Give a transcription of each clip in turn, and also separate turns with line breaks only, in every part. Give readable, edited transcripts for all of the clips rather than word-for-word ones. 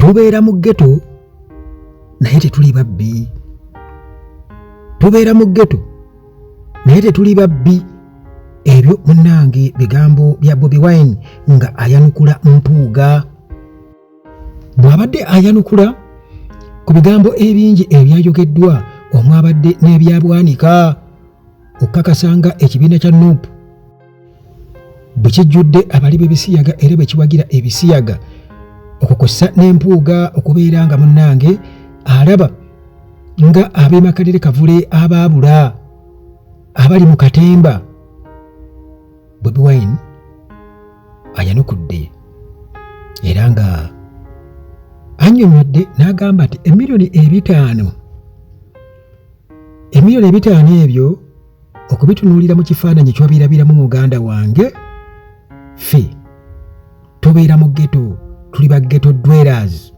Tubeera mu ghetto naye tetuli babbi. Tubeera mu ghetto naye tetuli babbi. Ebyo munnange bigambo bya Bobi Wine nga ayanukula Mpuuga. Bw'abadde ayanukula ku bigambo ebingi ebyayogeddwa omwabadde n'ebya Bwanika okukakasa nga ekibiina kya Nup bwe kijjudde abali b'ebisiyaga era bwe kiwagira ebisiyaga, okwo kw'ossa ne Mpuuga okubeera nga munnange alaba nga ab'e Makerere Kavule abaabula abali mu katemba. Bobi Wine ayanukudde era nga annyonnyodde n'agamba nti emiliyoni 5 ebyo okubitunuulira mu kifaananyi ky'obirabiramu, muganda wange, ffe tubeera mu ghetto, tuli ba ghetto dwellers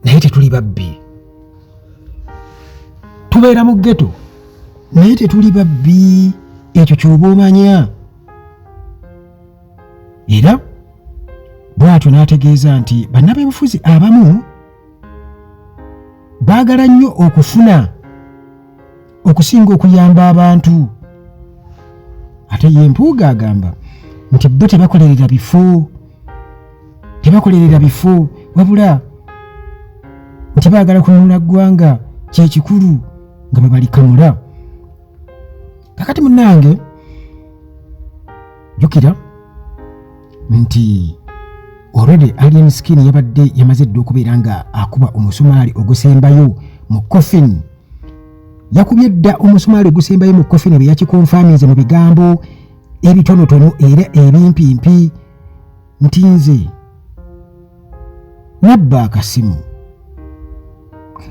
naye tetuli babbi. Tubeera mu ghetto naye tetuli babbi, ekyo ky'oba omanya. Era bw'atyo n'ategeeza nti bannabyabufuzi abamu baagala nnyo okufuna okusinga okuyamba abantu. Ate ye Mpuuga agamba nti bo tebakolerera bifo, tebakolerera bifo, wabula nti baagala kununula ggwanga, kyekikulu nga bwe balikamula. Kakati munnange, jjukira nti already Alien Skin yabadde yamaze dda okubeera nga akuba omusumaali ogusembayo mu coffin. Yakubye dda omusumaali ogusembayo mu coffin bwe yakikonfaminze mu bigambo ebitonotono era ebimpimpi nti nze nabba akasimu,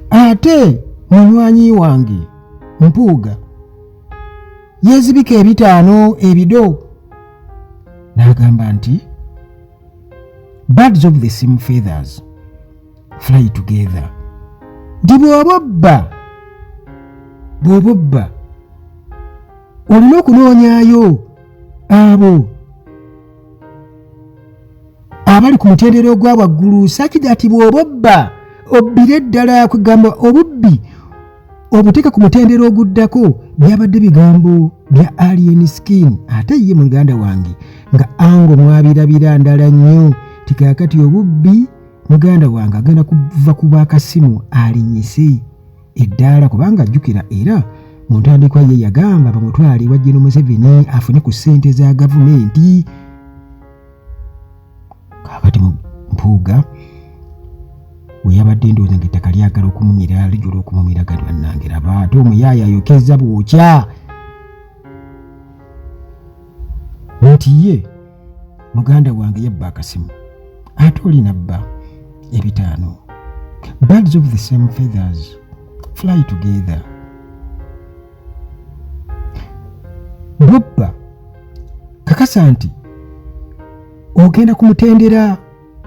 ate munywanyi wange Mpuuga yeezibika 5 ebido. N'agamba nti birds of the same feathers fly together, nti bw'oba obba olina okunoonyaayo abo abali ku mutendera ogwa waggulu, such that bw'oba obba obbire ddala, kugamba obubbi obuteeka ku mutendera oguddako. Byabadde bigambo bya Alien Skin, ate ye muganda wange nga ango mwabirabira ndala nnyo ti kaakati obubbi muganda wange agenda kuva ku bwakasimu alinyise eddaala, kubanga ajjukira era mu ntandikwa ye yagamba bamutwale ewa Gen Museveni afune ku ssente za gavumenti. Kaakati Mpuuga we yabadde ndowooza ng'ettaka lyagala okumumira, lijula okumumira, gati bannange laba ate omuyaaya ayokeza bwokya nti ye muganda wange yabba akasimu ate oli nabba 5. Birds of the same feathers fly together. Bwobba kakasa nti ogenda ku mutendera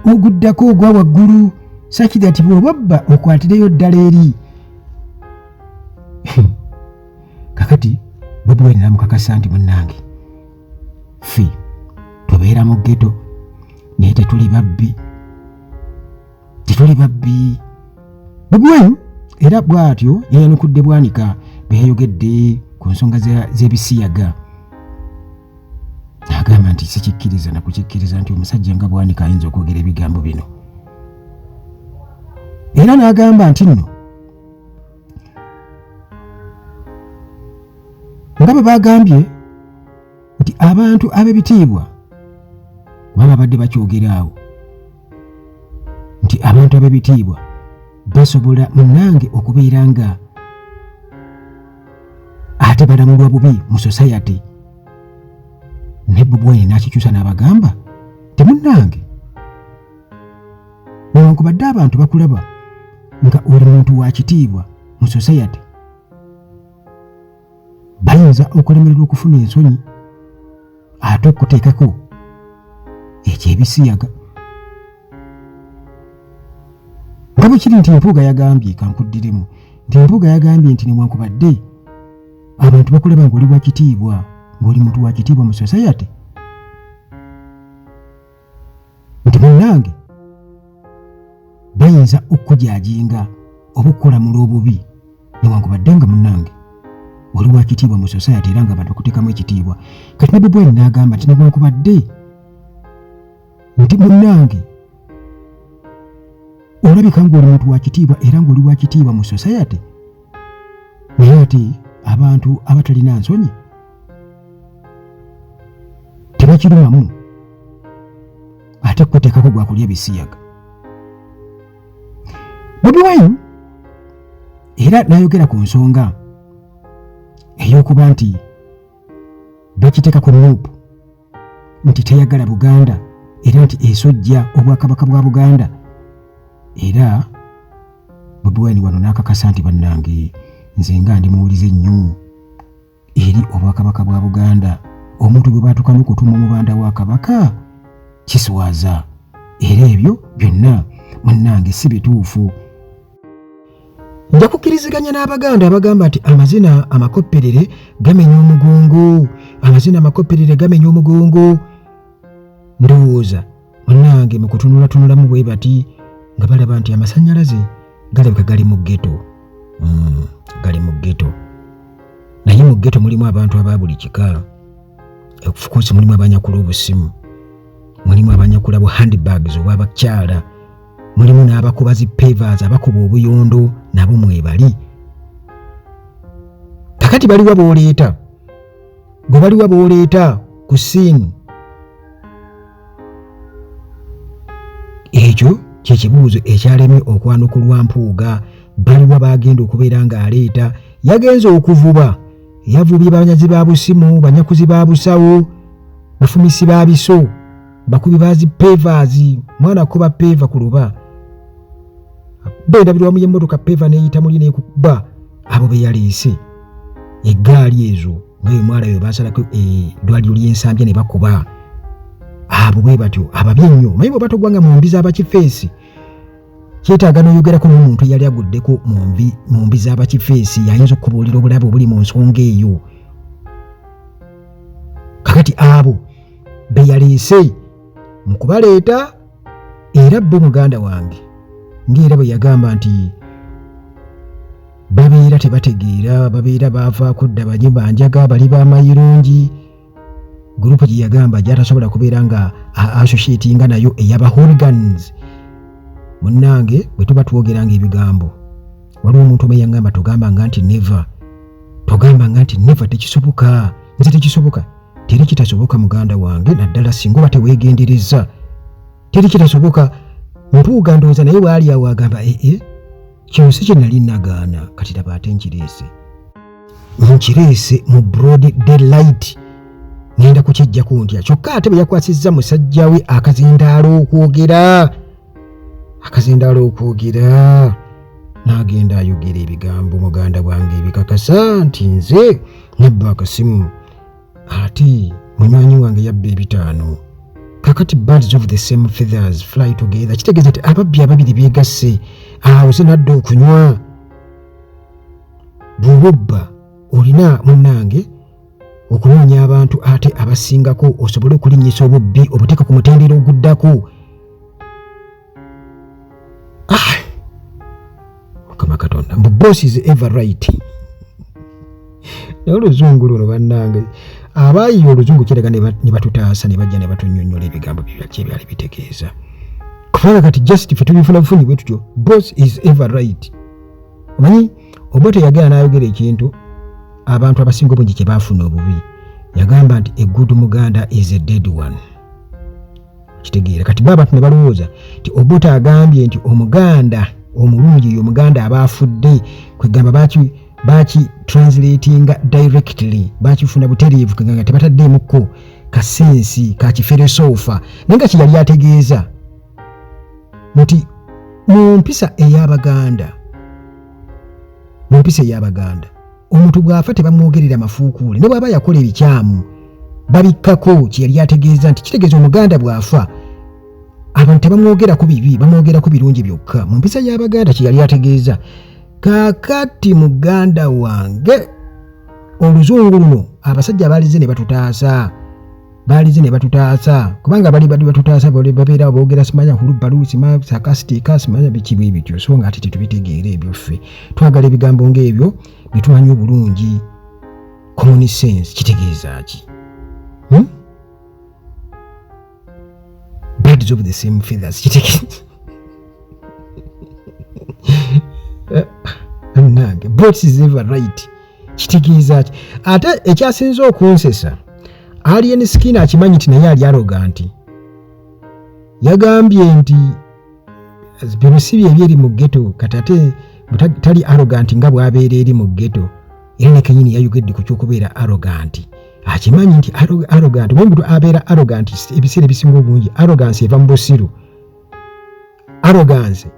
oguddako ogwa waggulu, such that bw'oba obba okwatireyo ddala eri. Kakati Bobi Wine namukakasa nti munnange ffe tubeera mu ghetto naye tetuli babbi, tetuli babbi. Bobi Wine era bw'atyo yayanukudde Bwanika bwe yayogedde ku nsonga z'ebisiyaga, agamba nti sikikkiriza nakukikkiriza nti omusajja nga Bwanika ayinza okwogera ebigambo bino. Era n'agamba nti nno nga bwe bagambye nti abantu ab'ebitiibwa, kuba babadde bakyogera awo nti abantu ab'ebitiibwa basobola munnange okubeera nga ate balamulwa bubi mu society, ne Bobi Wine n'akikyusa n'abagamba temunnange, newankubadde abantu bakulaba nga oli muntu wa kitiibwa mu society, bayinza okulemererwa okufuna ensonyi ate okuteekako ekyebisiyaga. Nga bwe kiri nti Mpuuga yagambye, kankuddiremu nti Mpuuga yagambye nti newankubadde abantu bakulaba ng'oli wa kitiibwa, ng'oli muntu wa kitiibwa mu society, nti munnange Bayinza okukujajinga oba okukulamula obubi newankubadde nga munnange oli wa kitiibwa mu society era nga abantu bakuteekamu ekitiibwa. Kati ne Bobi Wine n'agamba nti newankubadde nti munnange olabika ng'oli muntu wa kitiibwa era ng'oli wa kitiibwa mu society, naye ate abantu abatalina nsonyi tebakirumamu ate kuteekako gwa kulya bisiyaga. Bobi Wine era n'ayogera ku nsonga ey'okuba nti bakiteeka ku NUP nti teyagala Buganda era nti esojja obwakabaka bwa Buganda. Era Bobi Wine wano n'akakasa nti bannange nze nga ndi muwulize nnyo eri obwakabaka bwa Buganda, omuntu gwe baatuka n'okutuuma omubanda wa Kabaka kiswaza, era ebyo byonna munnange si bituufu. Nja kukkiriziganya n'Abaganda abagamba nti amazina amakopperere gamenya omugongo, amazina amakopperere gamenya omugongo. Ndowooza munnange mu kutunulatunulamu bwe bati nga balaba nti amasannyalaze galabika gali mu ghetto, gali mu ghetto, naye mu ghetto mulimu abantu aba buli kika. Of course mulimu abanyakula obusimu, mulimu abanyakula bu handbags obw'abakyala, mulimu n'abakuba zi pavers, abakuba obuyondo nabo mwebali. Kakati baliwa b'oleeta, gwe baliwa b'oleeta ku scene? Ekyo kye kibuuzo ekyalemye okwanukulwa Mpuuga. Baliwa baagenda okubeera ng'aleeta? Yagenze okuvuba, yavubye banyazi ba busimu, banyakuzi ba busawo, bafumisi ba biso, bakubi ba zi pavers. Mwana akuba peva ku luba bendabirwamu y'emmotoka, peva n'eyita muli n'ekuba. Abo be yaleese, eggaali ezo nga ye mwala we basalako eddwaliro ly'Ensambya ne bakuba, abo bwe batyo ababi ennyo. Omanyi bw'oba togwanga mu mbi z'abakifeesi, kyetaaga n'oyogerako n'omuntu eyali aguddeko mu mbi z'abakifeesi, yayinza okukubuulira obulabe obuli mu nsonga eyo. Kakati abo be yaleese mu kubaleeta, era bo muganda wange ng'era bwe yagamba nti babeera tebategeera, babeera baavaako dda, banywi banjaga, bali b'amayirungi. Gurupu gye yagamba gy'atasobola kubeera nga associatinga nayo ey'aba hooligans. Munnange, bwe tuba twogeranga ebigambo, waliwo omuntu omu yaŋŋamba, togambanga nti never, togambanga nti never, tekisoboka, nze tekisoboka. Teri kitasoboka muganda wange, naddala singa oba teweegendereza, teri kitasoboka. Mpuuga ndowooza naye waali awo agamba, ee, kino si kye nali nagaana, kati laba ate nkireese, nkireese mu broad daylight, ngenda kukyejjako ntya? Kyokka ate bwe yakwasizza musajja we akazindaalo okwogera, akazindaalo okwogera, n'agenda ayogera ebigambo muganda bwange ebikakasa nti nze nabba akasimu ate munywanyi wange yabba 5. Kakati birds of the same feathers fly together, kitegeeza nti ababbi ababiri beegasse awo sinadde okunywa. Bw'oba obba olina munnange okunoonya abantu ate abasingako osobole okulinnyisa obubbi obuteeka ku mutendera oguddako. Ah! Mukama Katonda, mbu boss is ever right. Naye oluzungu luno bannange, abaayiye oluzungu kiraga ne batutaasa ne bajja ne batunnyonnyola ebigambo byaki ebyali bitegeeza, kubanga kati just ffe tubifuna bufunyi bwe tutyo. Boss is ever right. Omanyi Obote yagenda n'ayogera ekintu abantu abasinga obungi kye baafuna obubi. Yagamba nti a good Muganda is a dead one. Kitegeera kati bo abantu ne balowooza nti Obote agambye nti Omuganda omulungi ye Omuganda aba afudde. Kwegamba baki translatinga directly, bakifuna butereevu, kwegamba tebataddeemukko kasensi ka kiferesoofa, naye nga kye yali ategeeza nti mu mpisa ey'Abaganda, mu mpisa ey'Abaganda omuntu bw'afa tebamwogerera mafuukuule, ne bw'aba yakola ebikyamu babikkako. Kye yali ategeeza nti kitegeeza Omuganda bw'afa abantu tebamwogerako bibi, bamwogerako birungi byokka, mu mpisa y'Abaganda kye yali ategeeza. Kaakati muganda wange, oluzungu luno abasajja balize ne batutaasa. Baalize ne batutaasa, kubanga bali bali batutaasa babeera boogera simanya hulubalu sima sarcastic simanya biki bwe bityo, so nga ate tetubitegeera ebyo. Ffe twagala ebigambo ng'ebyo bye tumanyi obulungi. Common sense kitegeeza ki? Birds of the same feathers kitegeeza nange both is ever right kitegeeza ki? Ate ekyasinze okunsesa, Alien Skin akimanyi nti naye ali arrogant. Yagambye nti bino si bye byeri mu ghetto, kati ate tali arrogant nga bw'abeera eri mu ghetto. Era ne kenyini yayogedde ku ky'okubeera arrogant. Akimanyi nti arrogant, omuntu abeera arrogant ebiseera ebisinga obungi arrogance eva mu busiru. Arrogance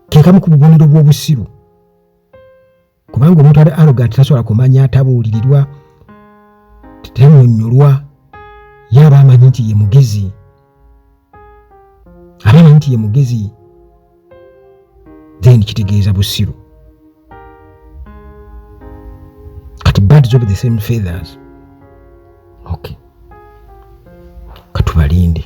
ke kamu ku bubonero bw'obusiru, kubanga omuntu ali arrogant tasobola kumanya, tabuulirirwa, temunyolwa. Ye aba amanyi nti ye mugezi, aba amanyi nti ye mugezi, then kitegeeza busiru. Kati birds of the same feathers, okay, katubalinde.